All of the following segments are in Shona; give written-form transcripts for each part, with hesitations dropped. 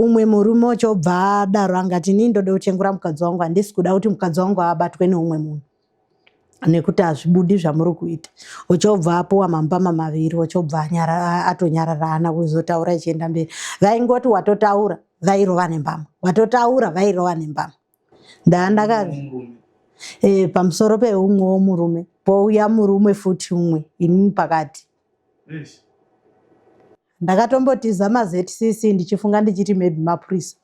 Umwe murume ochobva adaro angati inini ndode kuchengura mukadzi wangu, handisi kuda kuti mukadzi wangu abatwe neumwe munhu nekuti hazvibudi zvamuri kuita. Ochobva apuwa mambama maviri, ochobva atonyarara, haana kuzotaura ichienda mberi. Vaingoti watotaura vairova nembama, watotaura vairova nembama. Ndandaka pamusoro peumwewo murume, pouya murume futi umwe, inini pakati. Ndakatombotiza maZCC ndichifunga ndichiti maybe mapurisa.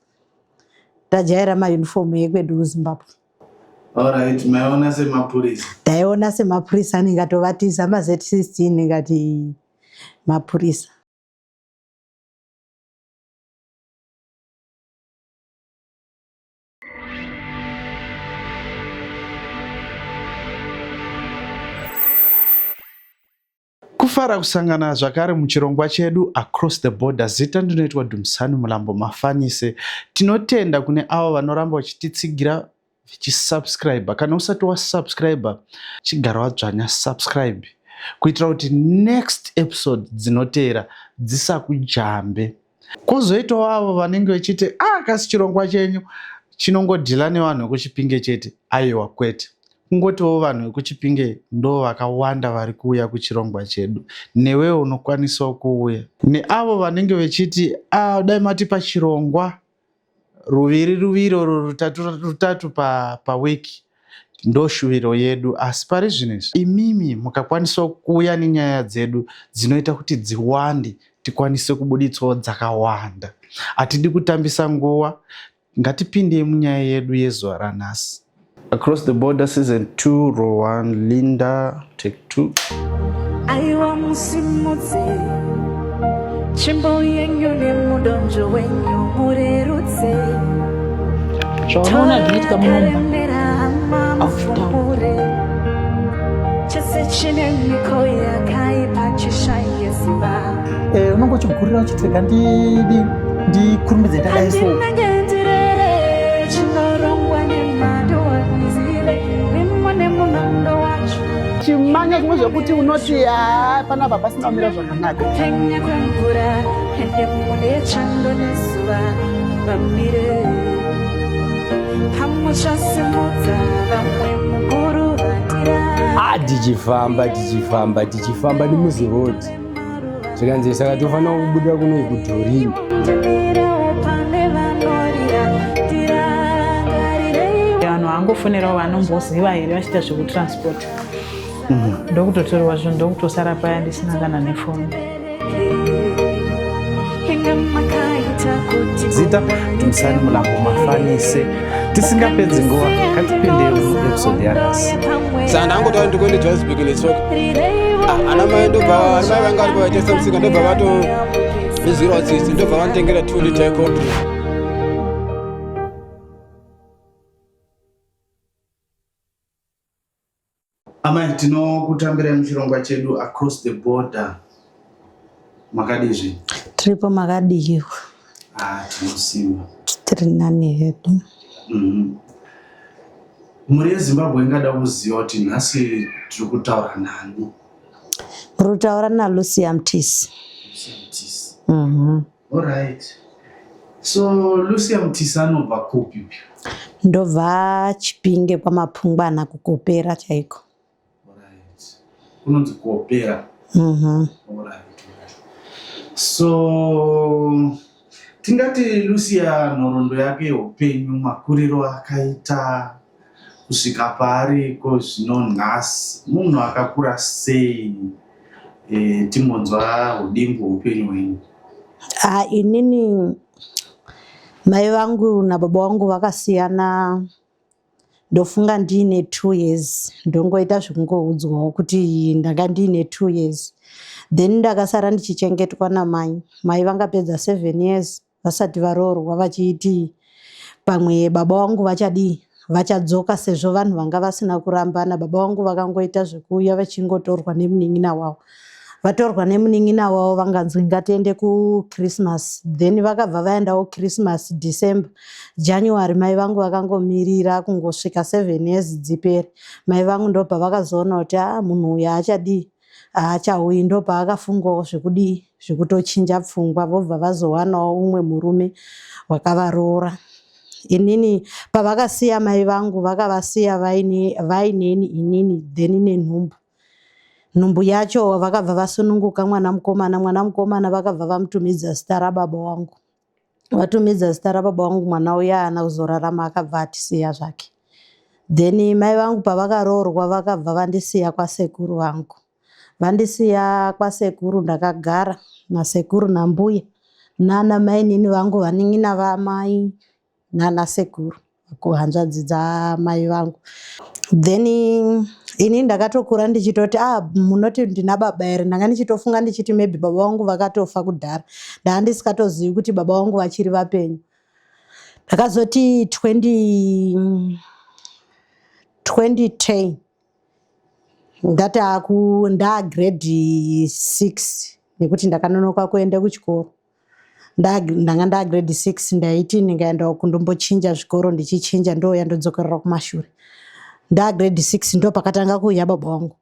Tajaira mauniform ekwedu kuZimbabwe. Alright, maiona semapurisa. Ndaiona semapurisa ndingatovatiza maZCC ndingati mapurisa. Kufara kusangana zvakare muchirongwa chedu Across the Border. Zita ndinoitwa Dumisani Mulambo Mafanise. Tinotenda kune avo vanoramba vachititsigira vachisubscribe. Kana usati wasubscribe, chigara wadzvanya subscribe kuitira kuti next episode dzinoteera dzisakujambe. Kwozoitawo avo vanenge vechiti ah, kasi chirongwa chenyu chinongodhila nevanhu vekuChipinge chete. Aiwa, kwete. Kungotiwo vanhu vekuChipinge ndo vakawanda vari kuuya kuchirongwa chedu. Newewo unokwanisawo kuuya. Neavo vanenge vechiti ah, dai matipa chirongwa ruviri ruviri or rutatu rutatu pawiki pa ndoshuviro yedu, asi pari zvino izvi imimi mukakwanisawo kuuya nenyaya dzedu dzinoita kuti dziwande tikwanise kubuditsawo dzakawanda. Hatidi kutambisa nguva, ngatipindei munyaya yedu yezuva ranhasi. Across the Border Season 2 Row 1 Linda Take 2. Aiwa musimudze tsvimbo yenyu nemudonzvo wenyu murerutse. Zvaunoona zvinoitika muno mumba hauzvitauri. Chese chine mhiko yakaipa chishaye simba. Eh, unonge uchigurira uchiti rega ndidi ndikurumbidze ndadai so Chimanya zvimwe zvekuti unoti haa panapa pasina kumira zvakanaka. Kupenya kwemvura ende mune chando nezuva vamire pamuchasimudza vamwe mukuruvatira. Ah, tichifamba tichifamba tichifamba nemuziroad zvikanzi saka tofanira kubuda kuno kudhorini. Vanhu vangofonerawo vanomboziva here vachiita zvekutransport. Ndokutotorwa zvinhu ndokutosara paya ndisina kana nefoni. Zita Dumisani Mulambo Mafanise. Tisingapedzi nguva, ngatipinde muepisode yanhasi. Saka ndangotaura ndikuende Johannesburg netsoka. Ah, ana mai ndobva ana mai vanga varipo vaitengesa musika ndobva vatondizwirawo tsitsi ndobva vanditengera 2 liter yecold drink. Amai, tinokutambirai muchirongwa chedu Across the Border. Makadii zvenyu? Tiripo, makadiiwo? Ah, tinosimba. Tiri nani hedu. Mhuri yeZimbabwe ingada kuziva kuti nhasi tiri kutaura nani? Muri kutaura naLucia Mtisi. Lucia Mtisi. Alright. So Lucia Mtisi anobva kupi? Ndobva Chipinge kwaMapungwana kuKopera chaiko. Alright. Kunonzi Kopera. Alright. So tingati Lucia nhoroondo yake yeupenyu, makuriro akaita kusvika paari iko zvino nhasi, munhu akakura sei? E, timbonzwa hudimbu hweupenyu hwenyu. Ah, inini mai vangu nababa vangu vakasiyana ndofunga ndiine 2 years, ndongoita zvekungoudzwawo kuti ndanga ndiine 2 years, then ndakasara ndichichengetwa namai. Mai vangapedza 7 years vasati varoorwa, vachiti pamwe baba vangu vachadii, vachadzoka, sezvo vanhu vanga vasina kurambana. Baba vangu vakangoita zvekuuya vachingotorwa nemunin'ina wavo. Vatorwa nemunin'ina wavo vanganzwi ngatiende kuChristmas, then vakabva vaendawo Christmas, December, January. Mai vangu vakangomirira kungosvika 7 years dzipere. Mai vangu ndobva vakazoona kuti a munhu uyu haachadii, haachauyi, ndopaakafungawo zvekudii. Zvekutochinja pfungwa vobva vazowanawo umwe murume wakavaroora. Inini pavakasiya mai vangu vakavasiya vaineni inini then nenhumbu. Nhumbu yacho vakabva vasununguka mwana mukomana. Mwana mukomana vakabva vamutumidza zita rababa wangu. Vatumidza zita rababa wangu mwana uya haana kuzorarama akabva atisiya zvake. Then mai vangu pavakaroorwa vakabva vandisiya kwasekuru vangu. Vandisiya kwasekuru ndakagara nasekuru nambuya nana mainini vangu vanin'ina vamai nana sekuru kuhanzvadzi dzamai vangu. Then ini ndakatokura ndichitoti ah munoti ndina baba here ndanga ndichitofunga ndichiti maybe baba vangu vakatofa kudhara. Ndanga ndisikatozivi kuti baba vangu vachiri vapenyu. Ndakazoti 20 2010 ndati aku ndaa grade 6 nekuti ndakanonoka kuenda kuchikoro. Ndanga ndaa grade 6 ndaiti ndingaenda kundombochinja zvikoro ndichichinja ndouya ndodzokerera kumashure. Ndaa grade 6 ndo pakatanga kuuya baba vangu.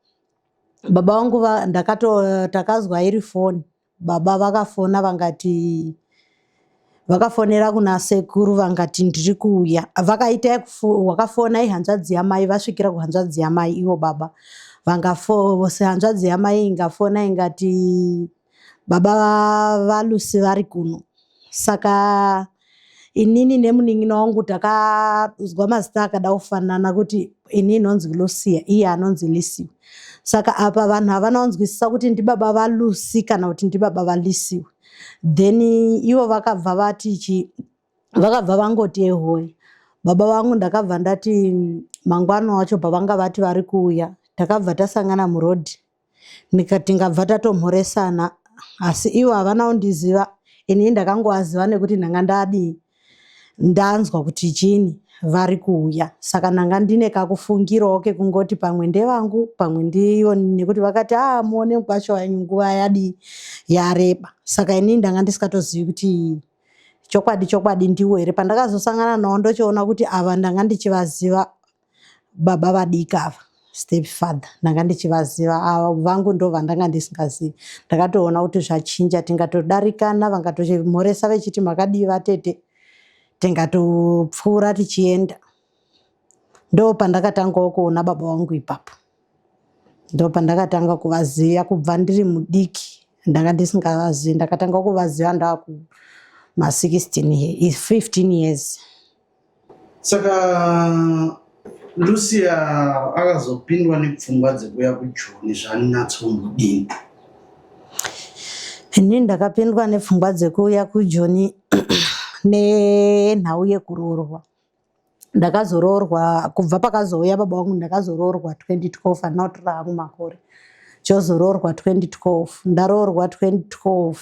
Baba vangu ndakato takazwa iri foni. Baba vakafona vangati vakafonera kuna sekuru vangati ndiri kuuya. Vakaita wakafona ihanzvadzi yamai vasvikira kuhanzvadzi yamai ivo baba. Vangafo hanzvadzi yamai ingafona ingati baba vaLucy vari kuno. Saka inini nemunin'ina wangu takazwa mazita akada kufanana kuti ini inonzi Lucia iye anonzi Lisiwe. Saka apa vanhu havana kunzwisisa kuti ndibaba vaLucy kana kuti ndibaba vaLisiwe. Then ivo vakabva vati chi vakabva vangoti ehoi. Baba vangu ndakabva ndati mangwana wacho pavanga vati vari kuuya takabva tasangana murodhi tingabva tatomhoresana asi ivo havana kundiziva ini ndakangovaziva nekuti ndanga ndadii ndanzwa kuti chini vari kuuya saka ndanga ndine kakufungirawo kekungoti pamwe ndevangu pamwe ndivo nekuti vakati a muone mukwasha wenyu nguva yadii yareba saka inini ndanga ndisikatozivi kuti chokwadi chokwadi ndiwo here pandakazosangana nawo ndochiona kuti ava ndanga ndichivaziva baba vadiki ava step father ndanga ndichivaziva ava vangu ndo vandanga ndisingazivi ndakatoona kuti zvachinja tingatodarikana vangatomhoresa vechiti makadii vatete tingatopfuura tichienda ndo pandakatangawo kuona baba vangu ipapo ndo pandakatanga kuvaziva kubva ndiri mudiki ndanga ndisingavazivi ndakatanga kuvaziva ndava kuma 16 15 years. Saka Lucia akazopindwa nepfungwa dzekuuya kuJoni zvanatsombodini? Ini ndakapindwa nepfungwa dzekuuya kuJoni nenhau yekuroorwa. Ndakazoroorwa kubva pakazouya baba vangu ndakazoroorwa 2012 handina kutora hangu makore. Chozoroorwa 2012 ndaroorwa 2012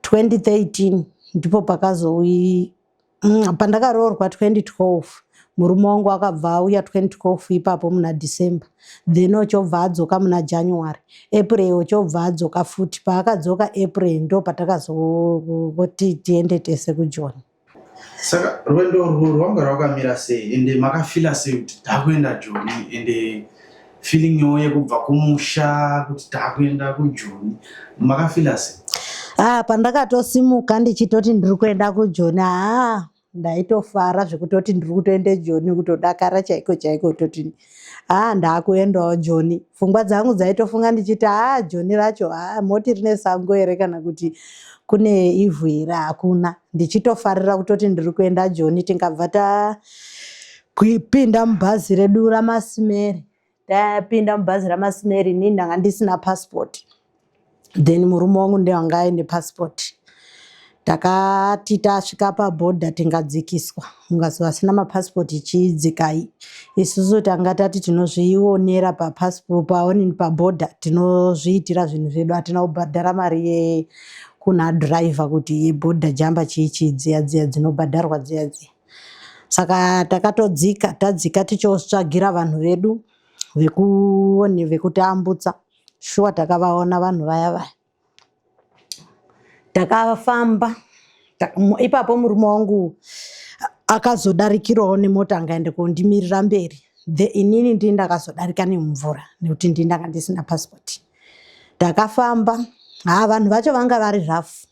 2013 ndipo pakazouyi pandakaroorwa 2012 murume wangu akabva auya 2012 ipapo muna December then ochobva adzoka muna January April ochobva adzoka futi paakadzoka April ndo patakazoti tiende tese kuJoni. Saka rwendo urwu rwanga rwakamira sei ende makafila sei kuti takuenda Joni ende feeling yo yekubva kumusha kuti takuenda kuJoni makafila sei? Ah, pandakatosimuka ndichitoti ndiri kuenda kuJoni haa ndaitofara zvekutoti ndiri kutoenda Joni kutodakara chaiko chaiko kutoti haa ndakuendawo Joni. Pfungwa dzangu dzaitofunga ndichiti haa Joni racho haa moti rine sango here kana kuti kune ivhu here hakuna. Ndichitofarira kutoti ndiri kuenda Joni tingabva tapinda mubhazi redu raMasimere. Tapinda mubhazi raMasimere inini ndanga ndisina passport. Then murume wangu ndiye anga aine passport. Takati tasvika pabhodha tingadzikiswa ungazi vasina mapassport chidzikai. Isusu tanga tati tinozvionera papassport paonini pabhodha tinozviitira zvinhu zvedu hatina kubhadhara mari yekuna driver kuti yebhodha jamba chii chii dziya dziya dzinobhadharwa dziya dziya. Saka takatodzika tadzika tichotsvagira vanhu vedu vekuoni vekutiambutsa shuwa takavaona vanhu vaya vaya. Takafamba ipapo murume wangu akazodarikirawo nemota angaende kondimirira mberi the inini ndini ndakazodarika nemumvura nekuti ndini ndanga ndisina passport. Takafamba Ha, vanhu vacho vanga vari rafu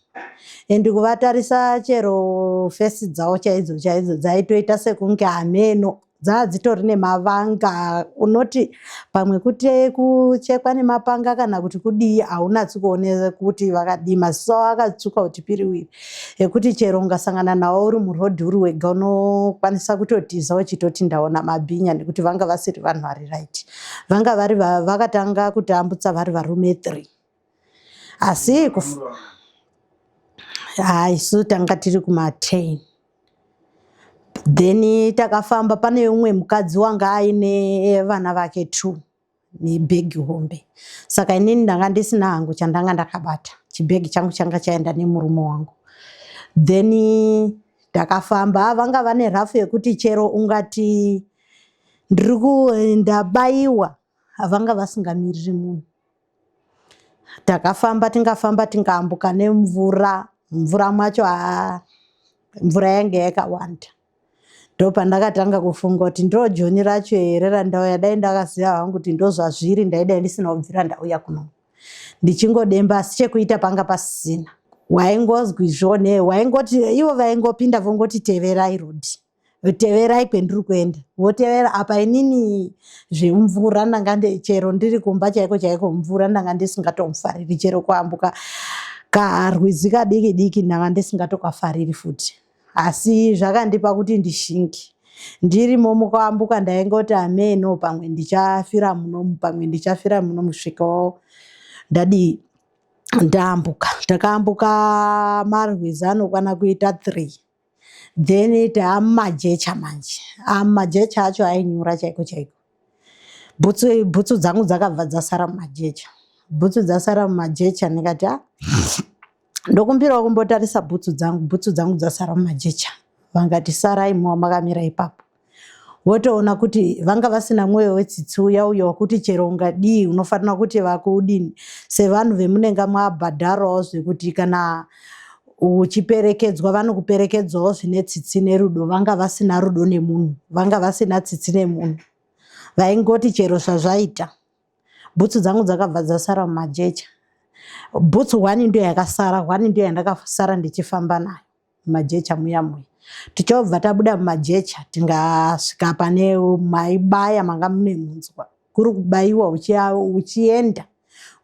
and kuvatarisa chero fesi dzavo chaidzo chaidzo dzaitoita sekunge hameno dzaa dzitori nemavanga unoti pamwe kuti kuchekwa nemapanga kana kuti kudii haunatsi kuone kuti vakadii maziso avo akatsvuka kuti piriwiri ekuti chero ungasangana nawo uri murodhi uri wega unokwanisa kutotiza uchitoti ndaona mabhinya nekuti vanga vasiri vanhu vari right vanga vari vakatanga kutambutsa vari varume 3 asi ha isu tanga tiri kuma 10 then takafamba pane umwe mukadzi wanga aine vana vake 2 nebhegi hombe saka inini ndanga ndisina hangu chandanga ndakabata chibhegi changu changa chaenda nemurume wangu then takafamba vanga vane rafu yekuti chero ungati ndiri ndabayiwa vanga vasingamiriri munhu takafamba tingafamba tingaambuka nemvura mvura mwacho haa mvura yange yakawanda ndopandakatanga kufunga kuti ndo joni racho here randauya dai ndakaziva hangu kuti ndozvazviri ndaidai ndisina kubvira ndauya kuno ndichingodemba asi chekuita panga pasisina waingozwi zvone waingoti ivo vaingopinda vongoti teverai rodhi teverai kwendiri kuenda votevera apa inini zvemvura ndanga chero ndiri kumba chaiko chaiko mvura ndanga ndisingatomufariri chero kuambuka karwizi kadiki diki ndanga ndisingatokafariri futi asi zvakandipa kuti ndishinge ndirimo mukuambuka ndaingoti ameno pamwe ndichafira munomu pamwe ndichafira munomu kusvikawo ndadii ndaambuka ndakaambuka marwizi anokwana kuita 3 then taamumajecha manje amumajecha acho ainyura chaiko chaiko bhutsu bhutsu dzangu dzakabva dzasara mumajecha bhutsu dzasara mumajecha ndikati a ndokumbirawo kumbotarisa bhutsu dzangu bhutsu dzangu dzasara mumajecha vangati sarai muwa makamira ipapo wotoona kuti vanga vasina mwoyo wetsitsi uya uyo wekuti chero ungadii unofanira kuti vakudini sevanhu vemunenge mwabhadharawo zvekuti kana uchiperekedzwa vanokuperekedzawo zvine tsitsi nerudo vanga vasina rudo nemunhu vanga vasina tsitsi nemunhu vaingoti chero zvazvaita bhutsu dzangu dzakabva dzasara mumajecha bhutsu hwani ndiyo yakasara hwani ndiyo yandakasara ndichifamba nayo mumajecha muya muya tichobva tabuda mumajecha tingasvika pane maibaya manga mune munzwa kuri kubayiwa uchienda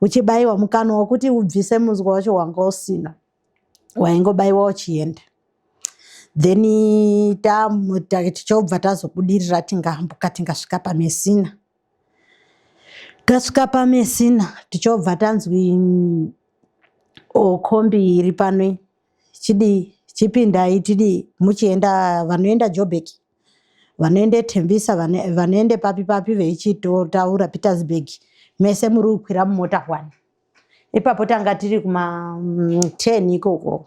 uchibayiwa mukanwa wekuti ubvise munzwa wacho wanga usina waingobaiwa uchienda then tichobva tazobudirira tingaambuka tingasvika pamesina tasvika pamesina tichobva tanzwi kombi iri pano chidii chipindai tidii muchienda vanoenda Joburg vanoende Tembisa vanoende papi papi veichitotaura Petersburg mese muri kukwira mumota hwani ipapo tanga tiri kuma 10 ikoko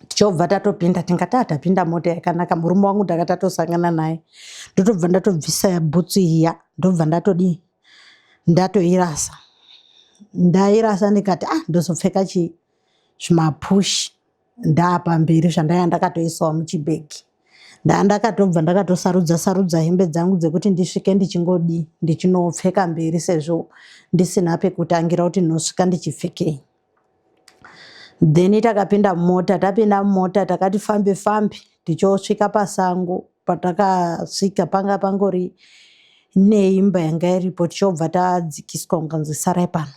tichobva tatopinda tingati atapinda mota yakanaka murume wangu ndanga tatosangana naye ndotobva ndatobvisa bhutsu iya ndobva ndatodii ndatoirasa ndairasa ndikati ah ndozopfeka chii zvimapushi ndaapamberi zvandaiva ndakatoisawo muchibhegi ndaa ndakatobva ndakatosarudza sarudza hembe dzangu dzekuti ndisvike ndichingodii ndichinopfeka mberi sezvo ndisina pekutangira kuti ndinosvika ndichipfekei then takapinda mumota tapinda mumota takati fambe fambe tichosvika pasango patakasvika panga pangori neimba yanga iripo tichobva tadzikiswa kunganzi sarai pano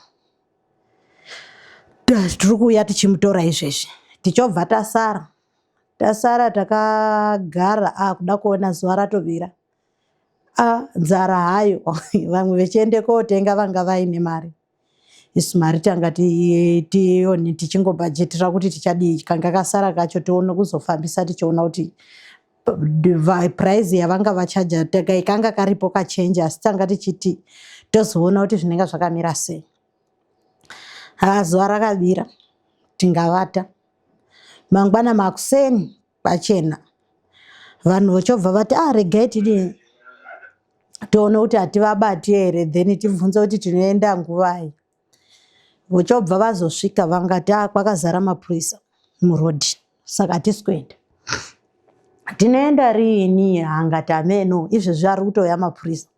tiri kuuya tichimutora izvezvi tichobva tasara tasara takagara akuda kuona zuva ratovira a nzara hayo vamwe vechiende kotenga vanga vaine mari isu mari tanga tioni tichingobhajetera kuti tichadii kanga kasara kacho tione kuzofambisa tichiona kuti price yavanga vachaja kanga karipo kachenji asi tanga tichiti tozoona kuti zvinenge zvakamira sei haa zuva rakavira tingavata mangwana makuseni pachena vanhu vochobva vati ah regai tidii tione kuti hativabati here then tibvunze kuti tinoenda nguvai vochobva vazosvika vangati ah kwakazara mapurisa murodhi saka hatisi kuenda tinoenda riini angati ameno izvezvi ari kutouya mapurisa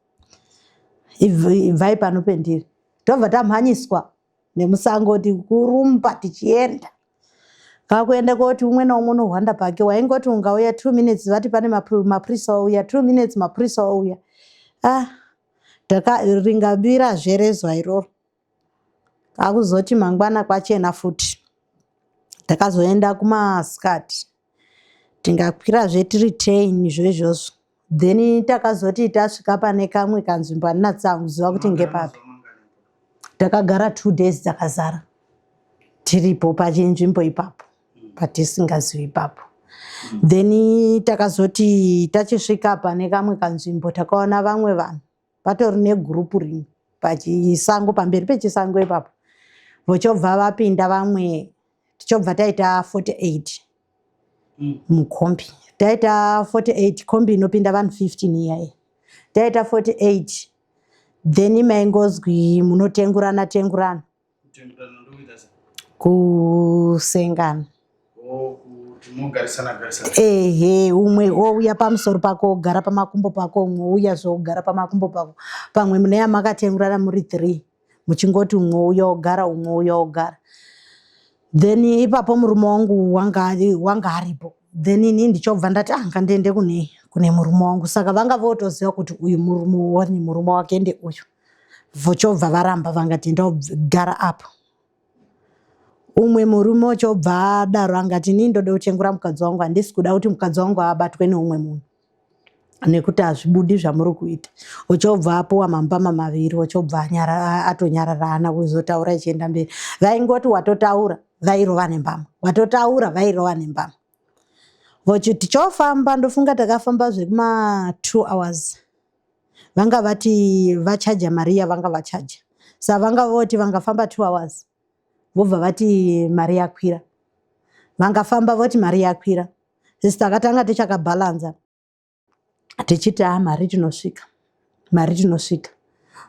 ibvai pano pendiri tobva tamhanyiswa nemusango tikurumba tichienda kakuenda koti umwe naumwe unohwanda pake. Waingoti ungauya 2 minutes vati pane mapurisa auya, 2 minutes mapurisa auya. Ah, ringabira zverezuva iroro. Kakuzoti mangwana kwachena futi, takazoenda kumasikati, tingakwirazve tiri 10 izvo izvozvo. Then takazoti tasvika pane kamwe kanzvimbo, handina kuziva kuti ngepapi. Takagara 2 days dzakazara tiripo pachinzvimbo ipapo patisingazivi ipapo. Then takazoti tachisvika pane kamwe kanzvimbo, takaona vamwe vanhu patori negurupu rimwe pachisango, pamberi pechisango ipapo. Vochobva vapinda vamwe, tichobva taita 48 mukombi. Taita 48, kombi inopinda vanhu 15 iyai, taita 48. Then maingozwi munotengurana tengurana, kusengana. Ehe, umwe ouya pamusoro pako ogara pamakumbo pako, umwe ouya zvoogara pamakumbo pako. Pamwe mune yamakatengurana muri 3, muchingoti umwe uya ogara, umwe uya ogara. Then ipapo murume wangu wanga aripo. Then ini ndichobva ndati, ah, ngandiende kune murume wangu. Saka vanga votoziva kuti uyu murume wani, murume wake ndeuyu. Vochobva varamba, vangati ndogara apo. Umwe murume uchobva adaro, angati inini ndode kutengura mukadzi wangu, handisi kuda kuti mukadzi wangu abatwe neumwe munhu nekuti hazvibudi zvamuri kuita. Uchobva apuwa mambama maviri, uchobva atonyarara, haana kuzotaura ichienda mberi. Vaingoti watotaura vairova nembama, watotaura vairova nembama. Vochiti tichofamba, ndofunga takafamba zvekuma 2 hours. Vanga vati vachaja mari yavanga vachaja, saka vanga voti vangafamba 2 hours, vobva vati mari yakwira, vangafamba voti mari yakwira. Sisi takatanga tichakabhalanza tichiti, a, mari tinosvika, mari tinosvika.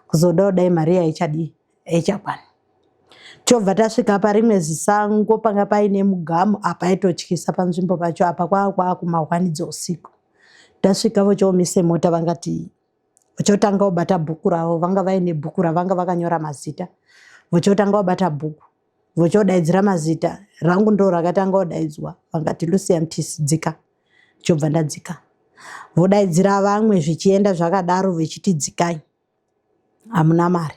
Kuzodawo dai mari yaichadii, aichakwani. Tobva tasvika parimwe zisango panga paine mugamu apa, aitotyisa panzvimbo pacho apa, kwaa kwakumahwani dzeusiku. Tasvika vochiomise mota, vangati vochotanga kubata bhuku ravo. Vanga vaine bhuku ravanga vakanyora mazita. Vochotanga kubata bhuku, vochodaidzira mazita. Rangu ndo rakatanga kudaidzwa. Vangati, "Lucia Mtisi, dzika." Chobva ndadzika. Vodaidzira vamwe, zvichienda zvakadaro, vechiti, "Dzikai, hamuna mari."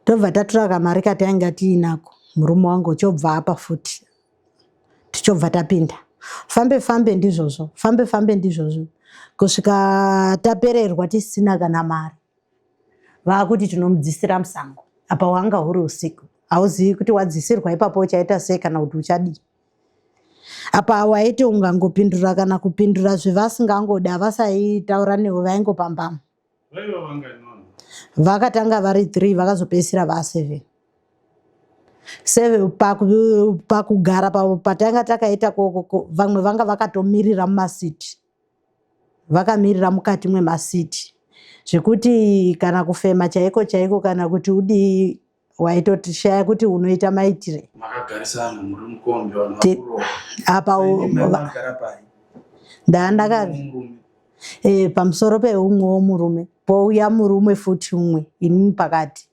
Tobva tatora kamari katainga tiinako, murume wangu uchobva apa futi, tichobva tapinda. Fambe fambe ndizvozvo, fambe fambe ndizvozvo, kusvika tapererwa tisina kana mari. Vaakuti tinomudzisira musango. Apa wanga huri usiku, hauzivi kuti wadzisirwa ipapo uchaita sei kana kuti uchadii. Apa waiti ungangopindura kana kupindura zvevasingangodi, havasaitaura newe, vaingopambama. Vakatanga vari 3, vakazopedzisira va7 seven. Pakugara patanga takaita kokoko, vamwe vanga vakatomirira mumasiti, vakamirira mukati mwemasiti, zvekuti kana kufema chaiko chaiko kana kuti udii, waitoshaya kuti unoita maitire. Makagarisana muri mukombi, vanhu vakurohwa? Apa Magara pai? Ndaandaka Murume? E, pamusoro peumwe womurume, pouya murume futi umwe, inini pakati.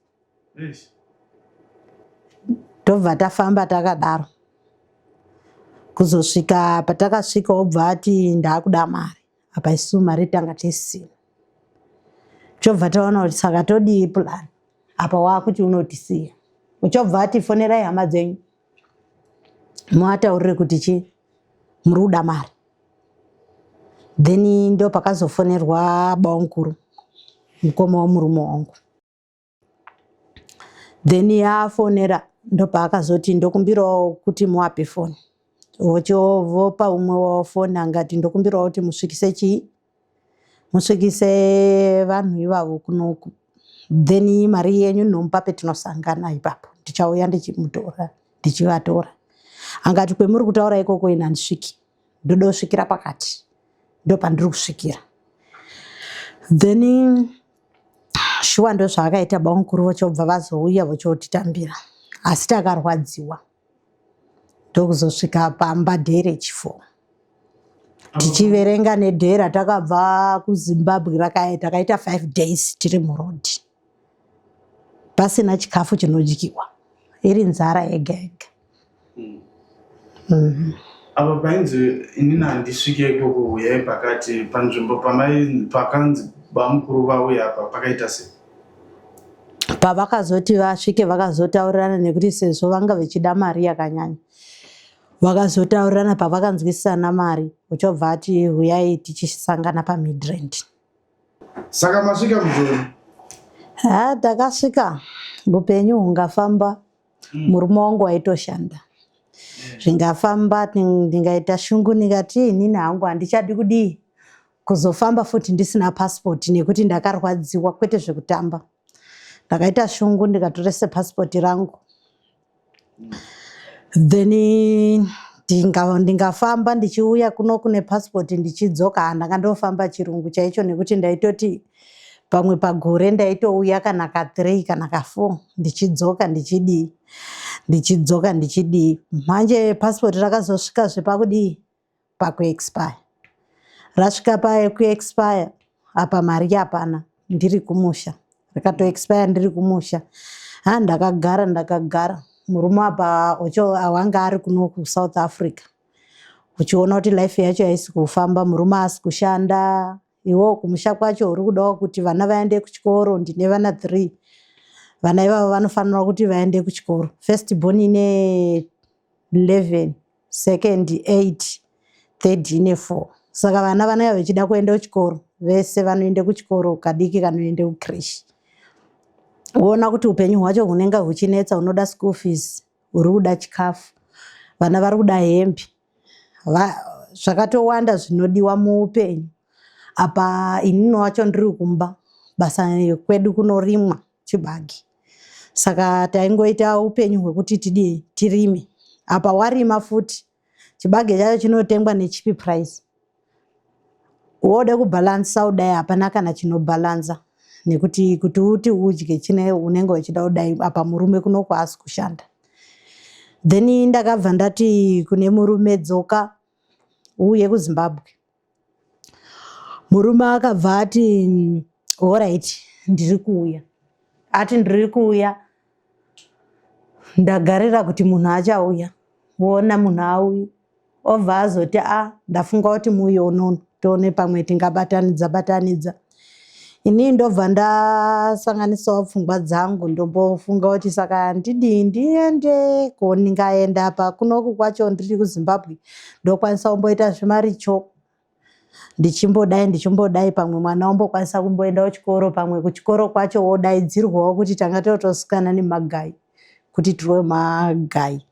Tobva tafamba takadaro kuzosvika patakasvika. Obva ati, "Ndaakuda mari." Apa isu mari tanga tisina. Chobva taona kuti saka todii plan? Apa waakuti unotisiya. Uchobva ati, "Fonerai hama dzenyu, muataurire kuti chi muri kuda mari." Then ndo pakazofonerwa bamukuru, mukoma womurume wangu. Then yafonera, ndopaakazoti, "Ndokumbirawo kuti muape foni." Vopa umwe wavo foni, angati, "Ndokumbirawo kuti musvikise chii, musvikise vanhu ivavo kunoku, then mari yenyu nomupa petinosangana ipapo, ndichauya ndichimutora, ndichivatora." Angati, "Kwemuri kutaura ikoko ini handisviki, ndoda kusvikira pakati, ndopandiri kusvikira." Then shuwa ndozvaakaita. Bamukuru vochobva vazouya, vochotitambira, asi takarwadziwa. Ndokuzosvika pamba day rechi4, tichiverenga neday ratakabva kuZimbabwe takaita 5 days tiri murodhi, pasina chikafu chinodyiwa. Iri nzara yega yega. Apa painzi inini handisvike ikoko, uyai pakati panzvimbo pamai pakanzi bamukuru vauya apa pakaita sei? Pavakazoti vasvike, vakazotaurirana nekuti sezvo vanga vechida mari yakanyanya, vakazotaurirana. Pavakanzwisisana mari, uchobva ati huyai tichisangana paMidrand. Saka masvika muJoni? Ha, takasvika, upenyu hungafamba. Murume wangu waitoshanda, zvingafamba. Ndingaita shungu, ndingati inini hangu handichadi kudii kuzofamba futi ndisina passport, nekuti ndakarwadziwa kwete zvekutamba. Ndakaita shungu, ndikatorese passport rangu, then ndingafamba ndichiuya kuno kune passport, ndichidzoka. Handanga ndofamba chirungu chaicho, nekuti ndaitoti pamwe pagore ndaitouya kana ka3 kana ka4, ndichidzoka ndichidii, ndichidzoka ndichidii. Manje passport rakazosvika zvepakudii, pakuexpire. Rasvika pakuexpire apa mari hapana, ndiri kumusha. Rikatoexpire ndiri kumusha. Ha, ndakagara, ndakagara. Murume apa ucho awanga ari kuno kuSouth Africa, uchiona kuti life yacho haisi kufamba, murume asi kushanda, iwewo kumusha kwacho uri kudawo kuti vana vaende kuchikoro. Ndine vana 3. Vana ivavo vanofanira kuti vaende kuchikoro. First born ine 11, second 8, third ine 4. Saka vana vanenge vechida kuenda kuchikoro, vese vanoende kuchikoro, kadiki kanoende kucreche. Woona kuti upenyu hwacho hunenge huchinetsa. Unoda school fees, uri kuda chikafu, vana vari kuda hembe, zvakatowanda zvinodiwa muupenyu. Apa inini wacho ndiri kumba, basa kwedu kunorimwa chibage, saka taingoita upenyu hwekuti tidii, tirime. Apa warima futi, chibage chacho chinotengwa necheap price. Wode kubhalansa kudai, hapana kana chinobhalansa, nekuti kuti uti udye chine unenge uchida kudai. Apa murume kuno kwaasi kushanda. Then ndakabva ndati kune murume, "Dzoka uuye kuZimbabwe." Murume akabva ati, "Alright, ndiri kuuya." Ati ndiri kuuya, ndagarira kuti munhu achauya. Woona munhu auyi, obva azoti, "A, ndafunga kuti muuye unono, tione pamwe tingabatanidza batanidza." Inini ndobva ndasanganisawo pfungwa dzangu, ndombofunga kuti saka handidii, ndiende ko? Ndingaenda pa kunoku kwacho ndiri kuZimbabwe, ndokwanisa kumboita zvimaricho, ndichimbodai, ndichimbodai, pamwe mwana wombokwanisa kumboenda kuchikoro. Pamwe kuchikoro kwacho wodaidzirwawo kuti tanga totosikana nemagai kuti tirwe magai.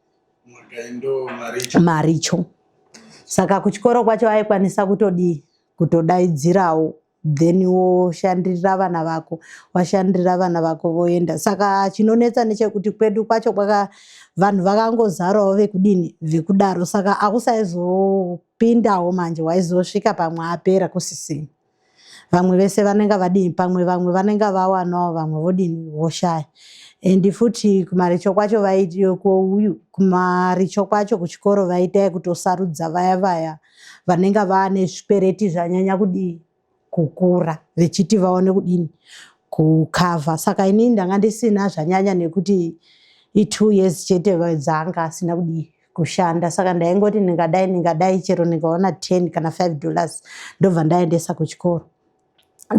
Magai ndo maricho. Maricho. Saka kuchikoro kwacho aikwanisa kutodii, kutodaidzirawo, then woshandirira vana vako, washandirira vana vako voenda. Saka chinonetsa nechekuti kwedu kwacho kwaka vanhu vakangozarawo vekudini, vekudaro. Saka akusaizopindawo manje, waizosvika pamwe apera kusisina. Vamwe vese vanenge vadini, pamwe vamwe vanenge vawanawo, vamwe vodini, voshaya. And futi kumaricho kwacho uyu kumaricho kwacho kuchikoro vaita kutosarudza vaya vaya vanenge vaane zvikwereti zvanyanya kudii, kukura, vechiti vaone kudini, kukavha. Saka inini ndanga ndisina zvanyanya, nekuti i2 years chete dzanga asina kudii, kushanda. Saka ndaingoti ndingadai, ndingadai chero ndingaona 10 kana $5, ndobva ndaendesa kuchikoro.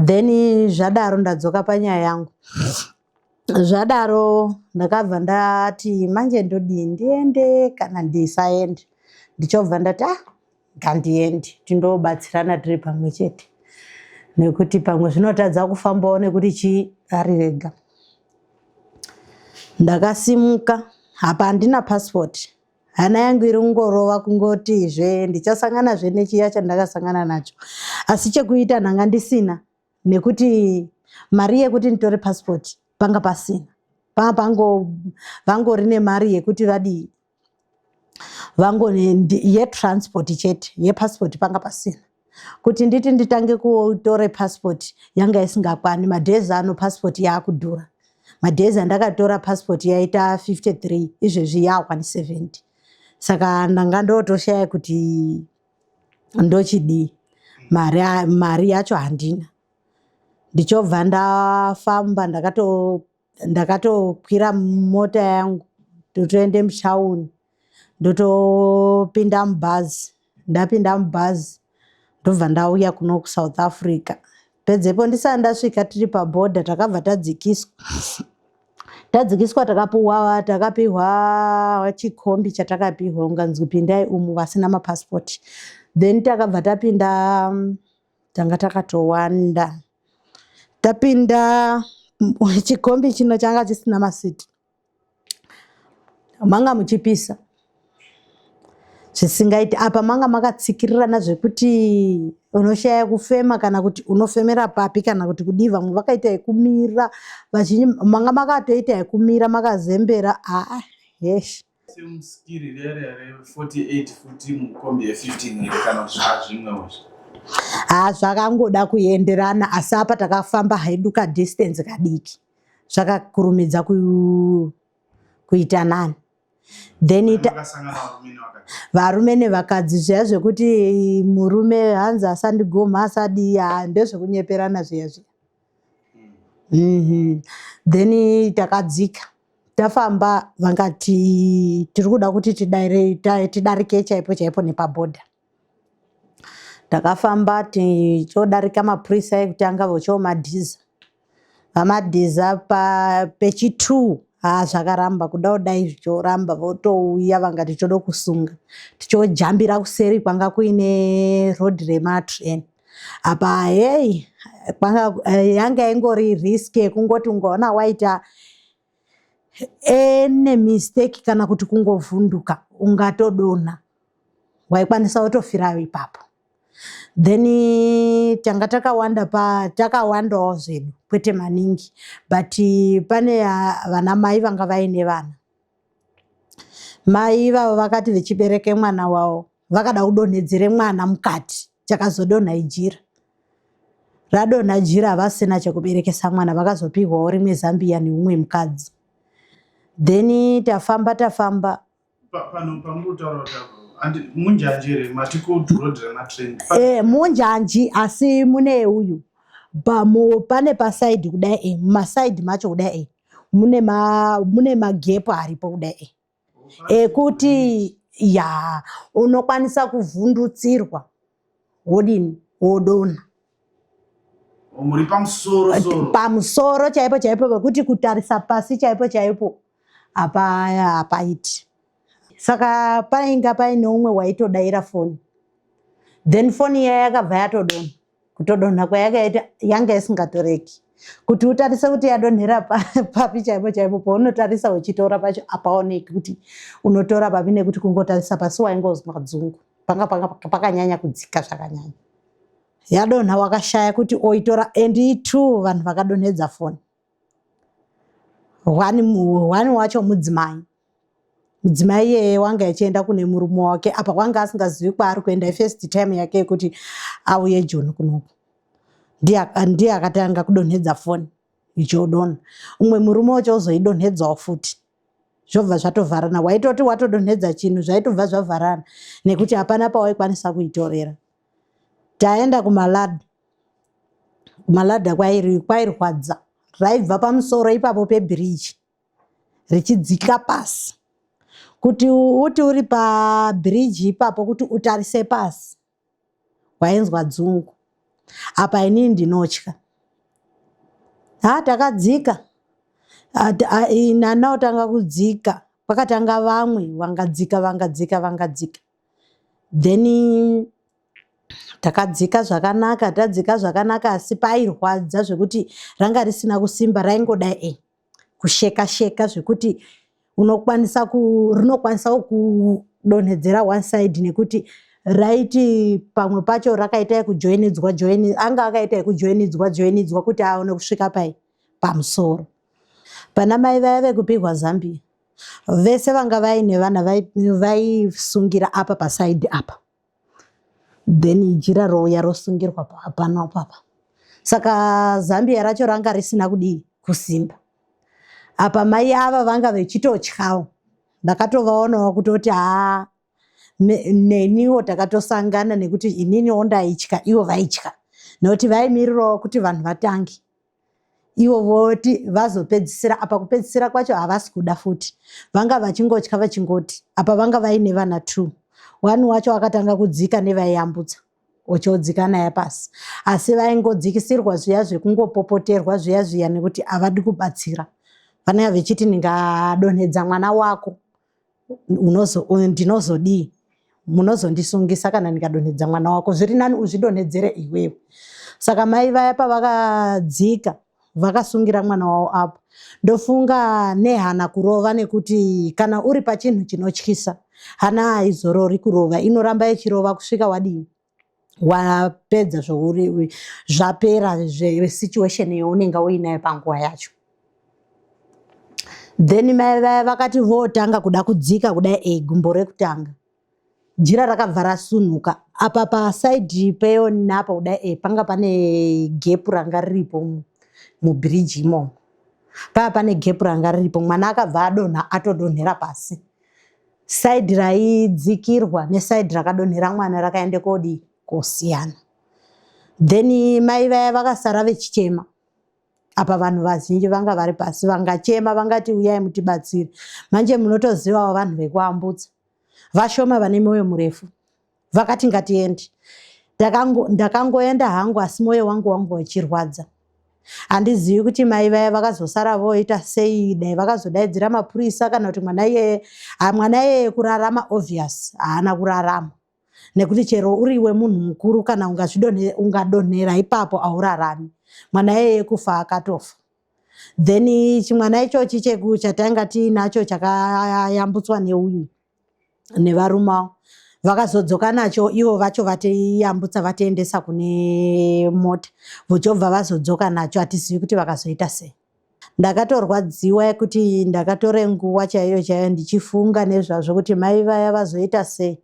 Then zvadaro, ndadzoka panyaya yangu, zvadaro ndakabva ndati manje ndodii, ndiende kana ndisaende? Ndichobva ndati, "Ah, ngandiende, tindobatsirana tiri pamwe chete," nekuti pamwe zvinotadza kufambawo nekuti chii, ari rega. Ndakasimuka, apa handina passport. Hana yangu iri kungorova kungotizve ndichasanganazve nechiya chandakasangana nacho, asi chekuita ndanga ndisina, nekuti mari yekuti nditore passport panga pasina. Panga pango vangori nemari yekuti vadii, vango yetransport chete. Yepassport panga pasina. Kuti nditi nditange kutore passport yanga isingakwani. Madhezi ano passport yaakudhura. Madhezi andakatora passport yaita 53, izvezvi yaakwani 70. Saka ndanga ndotoshaya kuti ndochidii, mari, mari yacho handina. Ndichobva ndafamba, ndakatokwira mota yangu. Ndotoende mutauni, ndotopinda mubhazi. Ndapinda mubhazi, ndobva ndauya kuno kuSouth Africa. Pedzepo ndisati ndasvika, tiri pabhodha, takabva tadzikiswa. Tadzikiswa, takapuwa, takapihwa chikombi chatakapihwa, unganzi pindai umu vasina mapasipoti. Then takabva tapinda. Tanga takatowanda. Tapinda chikombi chino, changa chisina masiti, manga muchipisa zvisingaiti. Apa manga makatsikirirana zvekuti unoshaya kufema, kana kuti unofemera papi, kana kuti kudii. Vamwe vakaita yekumira, vazhinji manga makatoita yekumira makazembera. Aa, yesh. Semuskiri rere re48 futi mukombi ye15 here, kana kuti zvazvimwewo? Ha, zvakangoda kuenderana, asi apa takafamba hedu kadistance kadiki, zvakakurumidza kuita nani. Then Makasangana varume nevakadzi? Varume nevakadzi. Zviya zvekuti murume hanzi asandigomha, asadii, ha, ndezvekunyeperana zviya zviya. Then takadzika, tafamba, vangati tiri kuda kuti tidarike chaipo chaipo nepabhodha. Takafamba tichodarika, mapurisa ekutanga vochomadhiza, vamadhiza pechi2. Ha, zvakaramba kuda kudai, zvichoramba, votouya, vangati toda kusunga. Tichojambira kuseri kwanga kuine rodhi rematrain. Apa hei, kwanga yanga ingori risk yekungoti ungaona waita ene mistake kana kuti kungovhunduka, ungatodonha, waikwanisa kutofirayo ipapo. Then tanga takawanda, pa takawandawo zvedu, kwete maningi, but pane vana mai vanga vaine vana. Mai ivavo vakati vechibereke mwana wavo, vakada kudonhedzere mwana mukati, chakazodonha ijira. Radonha jira, havasina chekuberekesa mwana, vakazopihwawo rimwe zambia neumwe mukadzi. Then tafamba, tafamba. Pano pamuri kutaura kuti andi munjanji here, mati kudhurodhi rematrain? Munjanji, asi mune uyu pane pasaidhi kudai, mumasaidhi macho kudai, mune magepu aripo kudai, ekuti ya unokwanisa kuvhundutsirwa, wodini, wodonha. Muri pamusoro soro? Pamusoro chaipo chaipo, pekuti kutarisa pasi chaipo chaipo apa hapaiti. Saka painga paine umwe waitodaira foni, then foni iya yakabva yatodonha. Kutodonha kwayakaita, yanga isingatoreki. Kuti utarise kuti yadonhera papi chaipo chaipo, paunotarisa uchitora pacho apaoneki kuti unotora papi, nekuti kungotarisa pasi waingozwa dzungu. Panga pakanyanya kudzika zvakanyanya. Yadonha, wakashaya kuti oitora. And two vanhu vakadonhedza foni, one wacho mudzimai. Mudzimai iyeye wanga achienda kune murume wake. Apa kwanga asingazivi kwaari kuenda, ifirst time yake yekuti auye Joni kunoku. Ndiye akatanga kudonhedza foni, ichodonha. Umwe murume wacho ozoidonhedzawo futi, zvobva zvatovharana. Waitoti watodonhedza chinhu, zvaitobva zvavharana, nekuti hapana pawaikwanisa kuitorera. Taenda kumaladha, kumaladha kwairwadza. Raibva pamusoro ipapo pebhiriji richidzika pasi. Kuti uti uri pabhiriji ipapo, kuti utarise pasi, wainzwa dzungu. Apa inini ndinotya. Ha, takadzika, nana otanga kudzika, kwakatanga vamwe vangadzika, vangadzika, vangadzika. Then takadzika zvakanaka, tadzika zvakanaka, asi pairwadza zvekuti ranga risina kusimba, raingoda kusheka sheka zvekuti unokwanisa ku rinokwanisa kudonhedzera one side, nekuti raiti pamwe pacho rakaita yekujoinidzwa joini, anga akaita yekujoinidzwa joinidzwa kuti aone kusvika pai pamusoro. Pana mai vaya vekupihwa zambia, vese vanga vaine vana vaisungira apa pasaidhi apa, then jira rouya rosungirwa pano papa. Saka zambia racho ranga risina kudii, kusimba. Apa mai ava vanga vechitotyawo, ndakatovaonawo kutoti haa, neniwo takatosangana, nekuti ininiwo ndaitya, ivo vaitya, nekuti vaimirirawo kuti vanhu vatange. Ivo voti vazopedzisira apa, kupedzisira kwacho havasi kuda futi, vanga vachingotya vachingoti apa vanga vaine vana two. One wacho akatanga kudzika nevaiyambutsa ochodzika naye pasi, asi vaingodzikisirwa zviya zvekungopopoterwa zviya zviya nekuti havadi kubatsira. Vanenge vechiti ndingadonhedza mwana wako ndinozodii? Munozondisungisa kana ndikadonhedza mwana wako, zviri nani uzvidonhedzere iwewe. Saka mai vaya pavakadzika vakasungira mwana wavo apo, ndofunga nehana kurova, nekuti kana uri pachinhu chinotyisa hana haizorori kurova, inoramba ichirova kusvika wadii, wapedza zvauri, zvapera zvesituation yaunenge uinayo panguva yacho. Then mai vaya vakati votanga kuda kudzika kudai, e gumbo rekutanga jira rakabva rasunhuka apa pasaidhi peyo napa kudai, e panga pane gepu ranga riripo mubhiriji imomo, paya pane gepu ranga riripo. Mwana akabva adonha, atodonhera pasi. Saidhi raidzikirwa nesaidhi rakadonhera mwana rakaende kodii, kosiyana. Then mai vaya vakasara vechichema apa, vanhu vazhinji vanga vari pasi vangachema, vangati uyai mutibatsire. Manje munotozivawo vanhu vekuambutsa vashoma vane mwoyo murefu. Vakati ngatiende. Ndakangoenda hangu, asi mwoyo wangu wanga uchirwadza. Handizivi kuti mai vaya vakazosara voita sei, dai vakazodaidzira mapurisa kana kuti mwana iyeye, mwana iyeye kurarama, obvious haana kurarama, nekuti chero uriwe munhu mukuru kana ungadonhera ipapo haurarami. Mwana iyeye kufa akatofa. Then chimwana ichochi cheku chatanga tiinacho chakayambutswa neuyu nevarume avo, vakazodzoka nacho ivo vacho vatiyambutsa vatiendesa kune mota, vochobva vazodzoka nacho. Hatizivi kuti vakazoita sei. Ndakatorwadziwa kuti ndakatore nguva chaiyo chaiyo ndichifunga nezvazvo kuti mai vaya vazoita sei,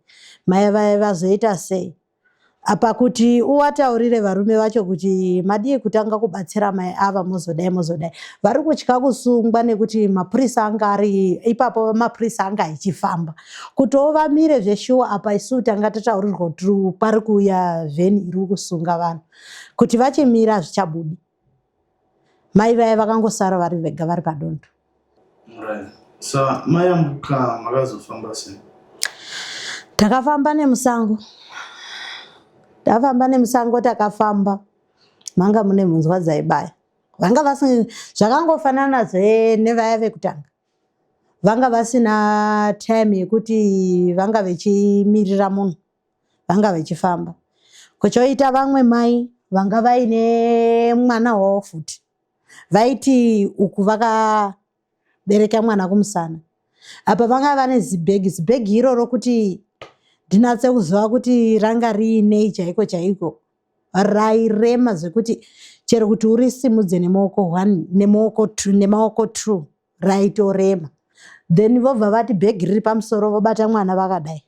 mai vaya vazoita sei. Apa kuti uwataurire varume vacho kuti madii kutanga kubatsira mai ava, mozodai mozodai, vari kutya kusungwa nekuti mapurisa anga ari ipapo, mapurisa anga achifamba kutiwo vamire zveshuwa. Apa isu tanga tataurirwa kuti pari kuuya vheni iri kusunga vanhu, kuti vachimira zvichabudi. Mai vaya vakangosara vari vega vari padondo. Right. Sa mayambuka makazofamba sei? Takafamba nemusango, tafamba nemusango, takafamba manga mune mhunzwa dzaibaya. Vanga vasina, zvakangofanana zve nevaya vekutanga, vanga vasina time yekuti vanga vechimirira munhu, vanga vechifamba. Kuchoita vamwe mai vanga vaine mwana wavo futi, vaiti uku vakabereka mwana kumusana, apa vanga vane zibhegi. Zibhegi iroro kuti ndinatse kuziva kuti ranga riinei chaiko chaiko, rairema zvekuti chero kuti urisimudze nemaoko one, nemaoko two, nemaoko two raitorema. Then vobva vati bhegi riri pamusoro, vobata mwana vakadai.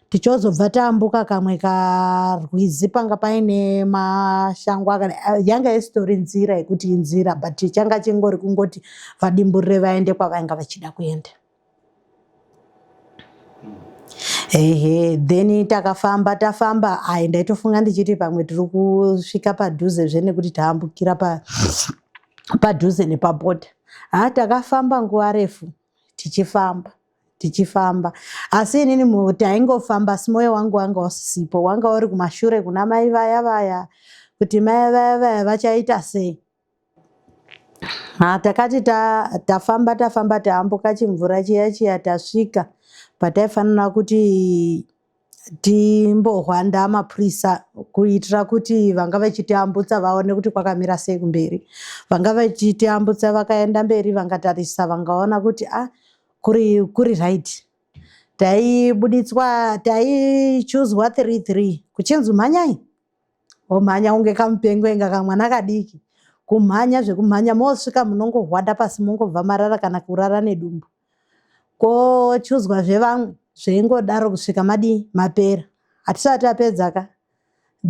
Tichozobva taambuka kamwe karwizi panga paine mashango akadai. Yanga isitori nzira yekuti inzira, but changa chingori kungoti vadimburire vaende kwavainga vachida kuenda. Ehe, then takafamba tafamba, ai ndaitofunga ndichiti pamwe tiri kusvika padhuze zve nekuti taambukira padhuze nepabhodha. Ha, takafamba nguva refu tichifamba tichifamba, asi inini taingofamba, asi mwoyo wangu wanga usisipo, wanga uri kumashure kuna mai vaya vaya, kuti mai vaya vaya vachaita sei. Ha, takati tafamba tafamba, taambuka chimvura chiya chiya, tasvika pataifanira kuti timbohwanda mapurisa kuitira kuti vanga vachitiambutsa vaone kuti kwakamira sei kumberi. Vanga vachitiambutsa vakaenda mberi, vangatarisa vangaona kuti a ah, kuri kuri right. Taibuditswa, taichuzwa 3 3, kuchinzi mhanyai, omhanya unge kamupengo inga kamwana kadiki, kumhanya zvekumhanya. Mosvika munongohwanda pasi, mongobva marara kana kurara nedumbu, kochuzwa zvevamwe, zveingodaro kusvika madii, mapera. Hatisati tapedza ka.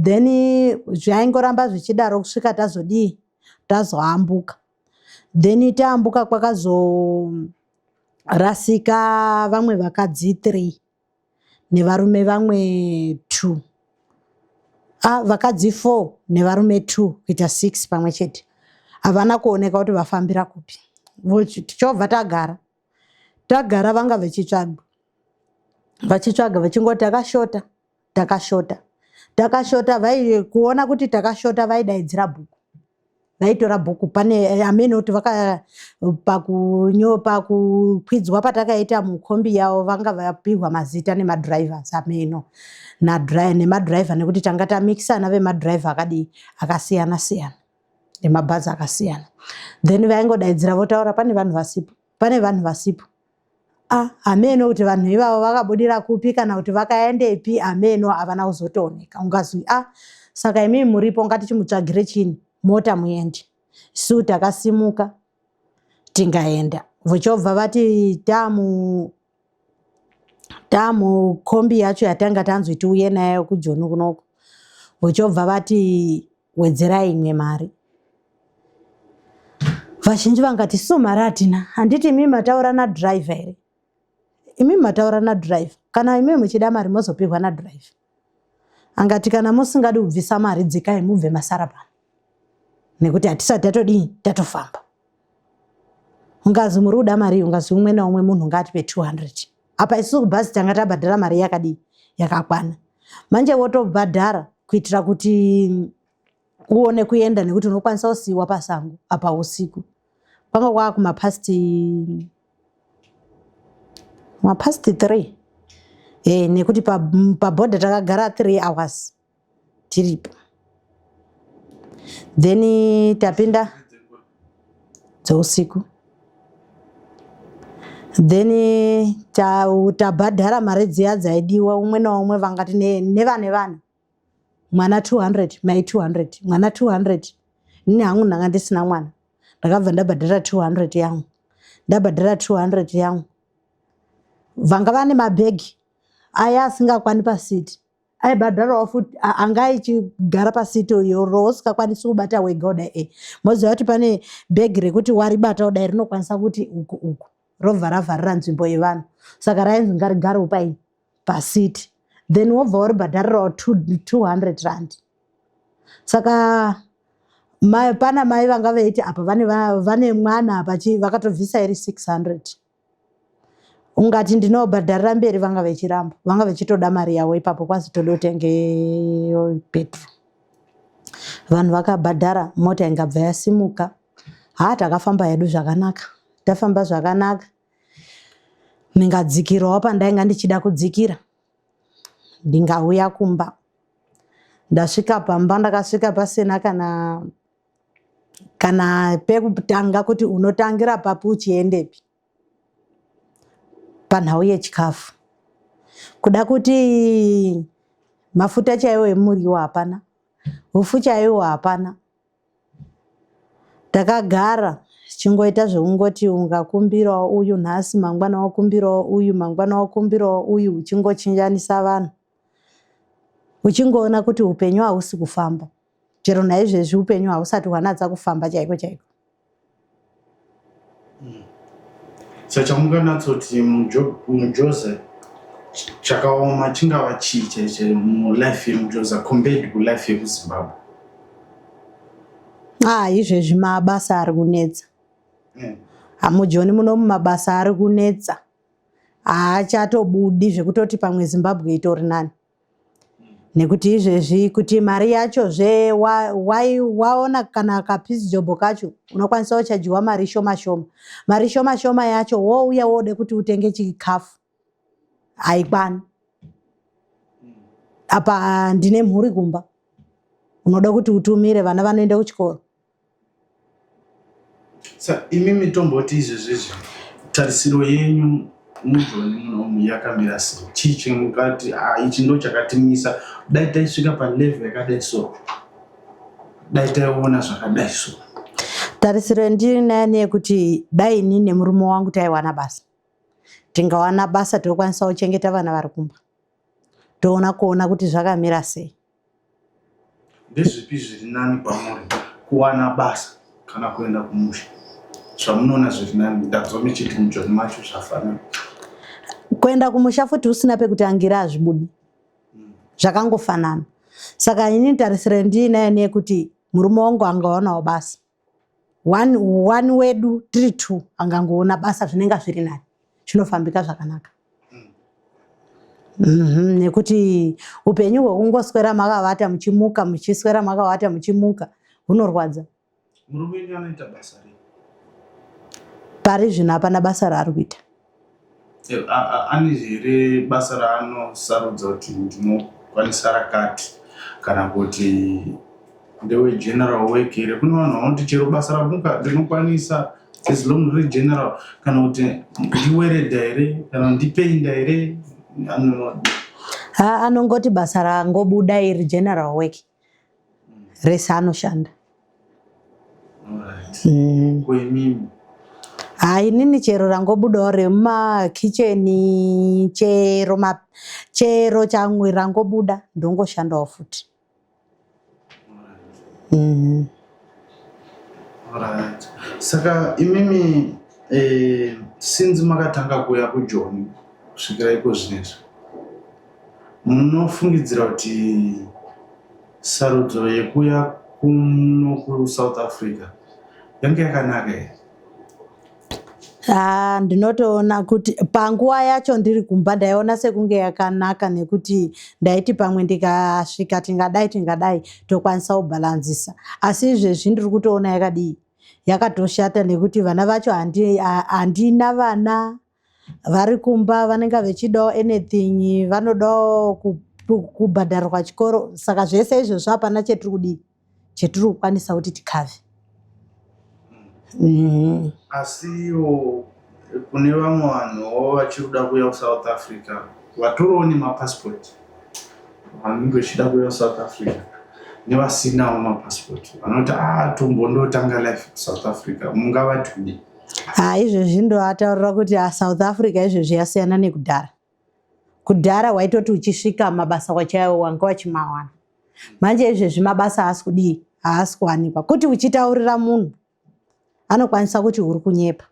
Then zvaingoramba zvichidaro kusvika tazodii, tazoambuka. Then taambuka kwakazorasika vamwe vakadzi 3 nevarume vamwe 2, ah, vakadzi 4 nevarume 2, kuita 6 pamwe chete. Havana kuoneka kuti vafambira kupi. Tichobva tagara tagara, vanga vechitsvaga vachitsvaga vachingoti takashota, takashota, takashota. Vai kuona kuti takashota, vaidaidzira bhuku, vaitora bhuku. Pane amene kuti vaka pakunyo pakukwidzwa patakaita mukombi yavo, vanga vapihwa mazita nemadrivers ameno nemadriver, nekuti tanga tamikisana vemadriver akadii, akasiyana siyana, nemabhazi akasiyana. Then vaingodaidzira votaura, pane vanhu vasipo, pane vanhu vasipo. Ah, hameno kuti vanhu ivavo vakabudira kupi kana kuti vakaendepi, hameno, havana kuzotooneka. Ungazwi, ah, saka imimi muripo, ngatichimutsvagire chini, mota muende. Isu takasimuka tingaenda, vochobva vati tamukombi yacho yatanga tanzwi tiuye nayo kuJoni kunoko, vochobva vati wedzerai imwe mari. Vazhinji vangati su mari hatina. Handiti imi mataura nadriver here? Imi mataura nadriver. Kana imi muchida mari, mozopihwa nadriver. Angati kana musingadi kubvisa mari, dzikai mubve masara pano, nekuti hatisati tatodii, tatofamba. Ungazi muri kuda mari, ungazi umwe naumwe munhu ngaatipe 200. Apa isusu kubhazi tanga tabhadhara mari yakadii, yakakwana. Manje wotobhadhara kuitira kuti uone kuenda, nekuti unokwanisa kusiyiwa pasango apa usiku. Kwanga kwaa kumapast 3 nekuti pabhodha takagara 3 hours tiripo. Then tapinda dzeusiku, then tabhadhara mari dziya dzaidiwa, umwe naumwe vangati nevane vana, mwana 200, mai 200, mwana 200. Ini hangu ndanga ndisina mwana, ndakabva ndabhadhara 200 yangu. Ndabhadhara 200 yangu, vanga vane mabhegi aya asingakwani pasiti aibhadharawo futi. Anga aichigara pasiti yoro usingakwanisi kubata wega kudai. Moziva kuti pane bhegi rekuti waribata kudai rinokwanisa kuti uku uku, robva ravharira nzvimbo yevanhu, saka rainzi ngarigarewo pai pasiti. Then wobva waribhadharirawo 200 rand. Saka pana mai vanga veiti apa vane mwana apa, vakatobvisa iri 600. Ungati ndinobhadharira mberi, vanga vechiramba, vanga vechitoda mari yavo ipapo. Kwazi tode utenge petrol. Vanhu vakabhadhara, mota ingabva yasimuka. Ha, takafamba hedu zvakanaka. Tafamba zvakanaka, ndingadzikirawo pandainga ndichida kudzikira, ndingauya kumba. Ndasvika pamba, ndakasvika pasina kana pekutanga, kuti unotangira papi, uchiendepi panhau yechikafu. Kuda kuti mafuta chaiwo emuriwo hapana, upfu chaiwo hapana. Takagara chingoita zvekungoti ungakumbirawo uyu nhasi, mangwana wakumbirawo uyu, mangwana wakumbirawo uyu, uchingochinjanisa vanhu, uchingoona kuti upenyu hausi kufamba. Chero naizvezvi upenyu hausati hwanatsa kufamba chaiko chaiko. Saka chamunganatsoti muJoza chakaoma chingava chii chaicho mulife yemuJoza compared kulife yekuZimbabwe? Ah, izvezvi mabasa ari kunetsa. HamuJoni munomu mabasa ari kunetsa, haachatobudi, zvekutoti pamwe Zimbabwe itori nani, nekuti izvezvi kuti mari yacho zve waona kana kapiece job kacho unokwanisa kuchajiwa mari shoma shoma. Mari shoma shoma yacho wouya wode kuti utenge chikafu, haikwani. Apa ndine mhuri kumba, unoda kuti utumire vana vanoenda kuchikoro. Sa imi mitomboti izvezvizvi tarisiro yenyu muJoni munomu yakamira sei? Chii chingati, ah, ichi ndo chakatimisa, dai taisvika palevel yakadai so, dai taiona zvakadai so? Tarisiro yandinayo neyekuti dai ini nemurume wangu taiwana basa, tingawana basa, tokwanisa kuchengeta vana vari kumba, toona kuona kuti zvakamira sei. Ndezvipi zviri nani kwamuri, kuwana basa kana kuenda kumusha, zvamunoona zviri nani? Ndanzwa muchiti muJoni macho zvafanana. Kuenda kumusha futi usina pekutangira hazvibudi, zvakangofanana. Saka inini tarisiro yandiinayo neyekuti murume wangu angawanawo basa. One, one wedu tiri two angangoona basa zvinenge zviri nani, zvinofambika zvakanaka. Nekuti upenyu hwekungoswera makavata muchimuka, muchiswera makavata muchimuka hunorwadza. Murume wenyu anoita basa rei? Pari zvino hapana basa raari kuita. Ane here basa raanosarudza kuti ndinokwanisa rakati, kana kuti ndewe general work here? Kune vanhu vanoti chero basa ramuka ndinokwanisa as long riri general, kana kuti ndiweredha here, kana ndipeinda here? Ha, anongoti basa rangobuda iri general work rese anoshanda. Kuimimi? Ha, inini chero rangobudawo remumakicheni, chero chero chamwe rangobuda ndongoshandawo futi. Alright. Saka imimi since makatanga kuuya kuJoni kusvikira iko zvinezvi, munofungidzira kuti sarudzo yekuuya kuno kuSouth Africa yange yakanaka here? Ah, ndinotoona kuti panguva yacho ndiri kumba ndaiona sekunge yakanaka, nekuti ndaiti pamwe ndikasvika tingadai tingadai tokwanisa kubhalanzisa. Asi izvezvi ndiri kutoona yakadii, yakatoshata, nekuti vana vacho handina vana vari kumba vanenge vachidawo anything, vanodawo kubhadharwa chikoro. Saka zvese izvozvo hapana chetiri kudii, chetiri kukwanisa kuti tikave. Asiwo kune vamwe vanhuwo vachiri kuda kuuya kuSouth Africa, vatoriwo nemapasipoti, vanenge vachida kuuya kuSouth Africa, nevasinawo mapasipoti, vanoti a tombondotanga life kuSouth Africa, mungavati kudii? Ha, izvezvi ndoataurira kuti a South Africa izvezvi yasiyana nekudhara. Kudhara waitoti uchisvika mabasa wachaiwo wanga wachimawana. Manje izvezvi mabasa haasi kudii, haasi kuwanikwa. Kuti uchitaurira munhu anokwanisa kuti uri kunyepa,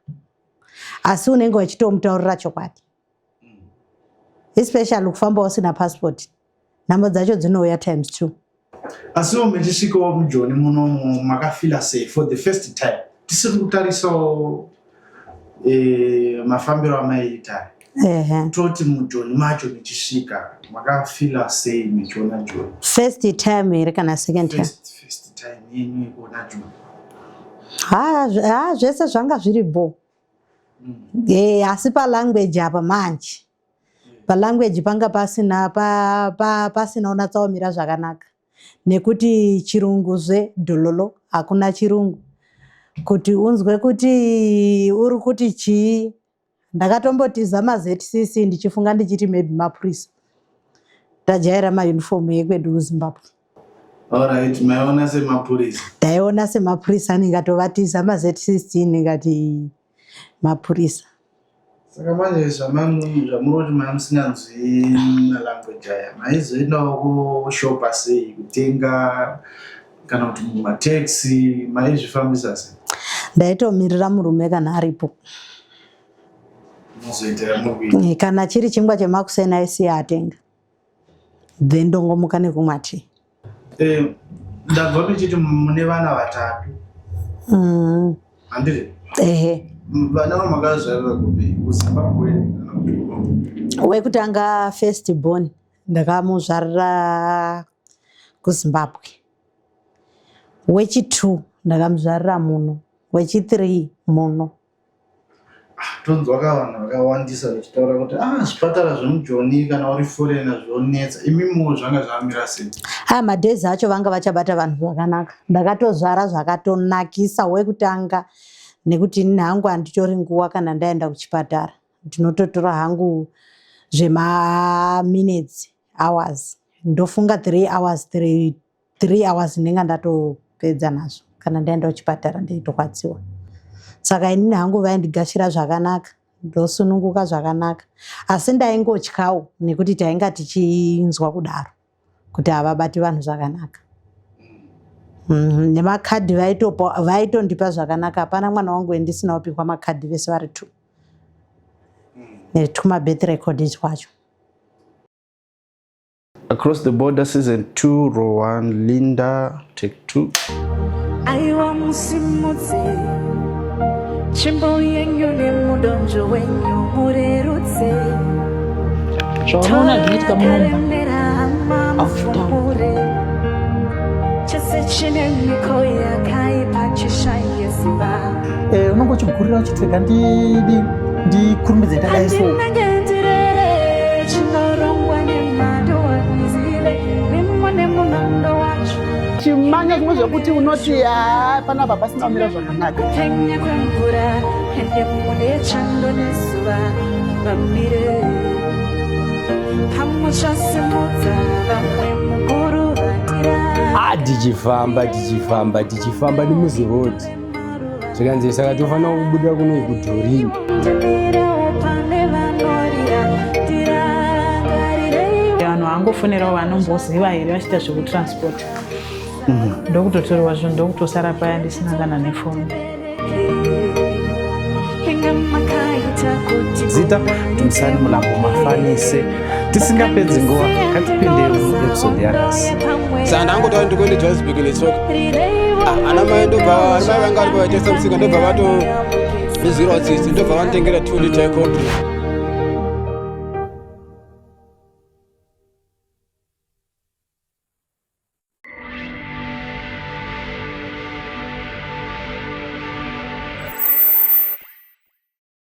asi unenge uchitomutaurira chokwadi. Especially kufamba usina passport, nhamo dzacho dzinouya times two. Asiwo muchisvikawo muJoni munomu makafila sei for the first time, tisiri kutarisawo mafambiro amaiita? Toti muJoni macho muchisvika makafila sei muchiona Joni? First time here kana second time? First time yenyu yekuona Joni. Ha, ha, zvese zvanga zviri bo. Asi palanguage apa manje, palanguage panga pasina pasina unatsaomira zvakanaka, nekuti chirunguzve dhololo, hakuna chirungu kuti unzwe kuti uri kuti chii. Ndakatombotiza maZCC ndichifunga ndichiti maybe mapurisa, tajaira maunifomu ekwedu kuZimbabwe. Alright, maiona semapurisa? Ndaiona semapurisa, ndingatovatiza maZCC ndingati mapurisa. Saka manje zvamuri kuti manga musinganzwi malanguage aya, maizoendawo kushopa sei, kutenga kana kuti mumataxi, maizvifambisa sei? Ndaitomirira murume kana aripo. Mozoita yamuri kuita? Kana chiri chingwa chemakuseni aisiya atenga, then ndongomuka nekumwa tea. Ndabva muchiti mune vana vatatu, handiti? Ehe. Vana vamakazvarira kupi, kuZimbabwe kana kuti kuno? Wekutanga, first born, ndakamuzvarira kuZimbabwe. Wechi2 ndakamuzvarira muno, wechi3 muno. Tonzwa ka vanhu vakawandisa vachitaura kuti ah, zvipatara zvemujoni kana uri foreigner zvonetsa. Imimiwo zvanga zvamira sei? Aya madhezi acho vanga vachabata vanhu zvakanaka. Ndakatozvara zvakatonakisa wekutanga, nekuti ini hangu handitori nguva kana ndaenda kuchipatara, ndinototora hangu zvemaminutes, hours, ndofunga 3 hours, 3 hours ndinga ndatopedza nazvo kana ndaenda kuchipatara ndeitorwadziwa. Saka inini hangu vaindigashira zvakanaka, ndosununguka zvakanaka, asi ndaingotyawo nekuti tainga tichinzwa kudaro kuti havabati vanhu zvakanaka. Nemakadhi vaitondipa zvakanaka. Hapana mwana wangu wendisina kupihwa makadhi, vese vari two, netuma birth record twacho. Across the Border season 2, row 1, Linda, take 2. Aiwa. Musimudze tsvimbo yenyu nemudonzvo wenyu murerutse. Zvaunoona zvinoitika munomba Toremera hama hauzvitauri. mufumure. Chese chine miko yakaipa chishaye simba. Unonge uchigurira uchiti rega ndidi ndikurumidze ndadai so. Handinenge ndirere chinorongwa nemhando handizive mimo nemunondo wacho. Chimanya zvimwe zvekuti unoti haa, panapa pasina kumira zvakanaka. Kupenya kwemvura ende mune chando nezuva vamire pamuchasimudza vamwe mukuruvatira. A, tichifamba, tichifamba, tichifamba nemuziroad, zvikanzi saka tofanira kubuda kuno kuDhorini. Ndimirewo pane vanorira, tirangarirei. Vanhu vangofonerawo vanomboziva here vachiita zvekutransport, ndokutotorwa zvinhu, ndokutosara paya ndisina kana nefoni. Inga makaita kuti Zita Dumisani Mulambo Mafanise. Tisingapedzi nguva, ngatipinde muepisode yanhasi. Saka ndangoti ndikuende Johannesburg netsoka. Ah, ana mai ndobva, ana mai vanga varipo vaitengesa musika, ndobva vatondinzwirawo tsitsi, ndobva vanditengera 2 liter yecold drink.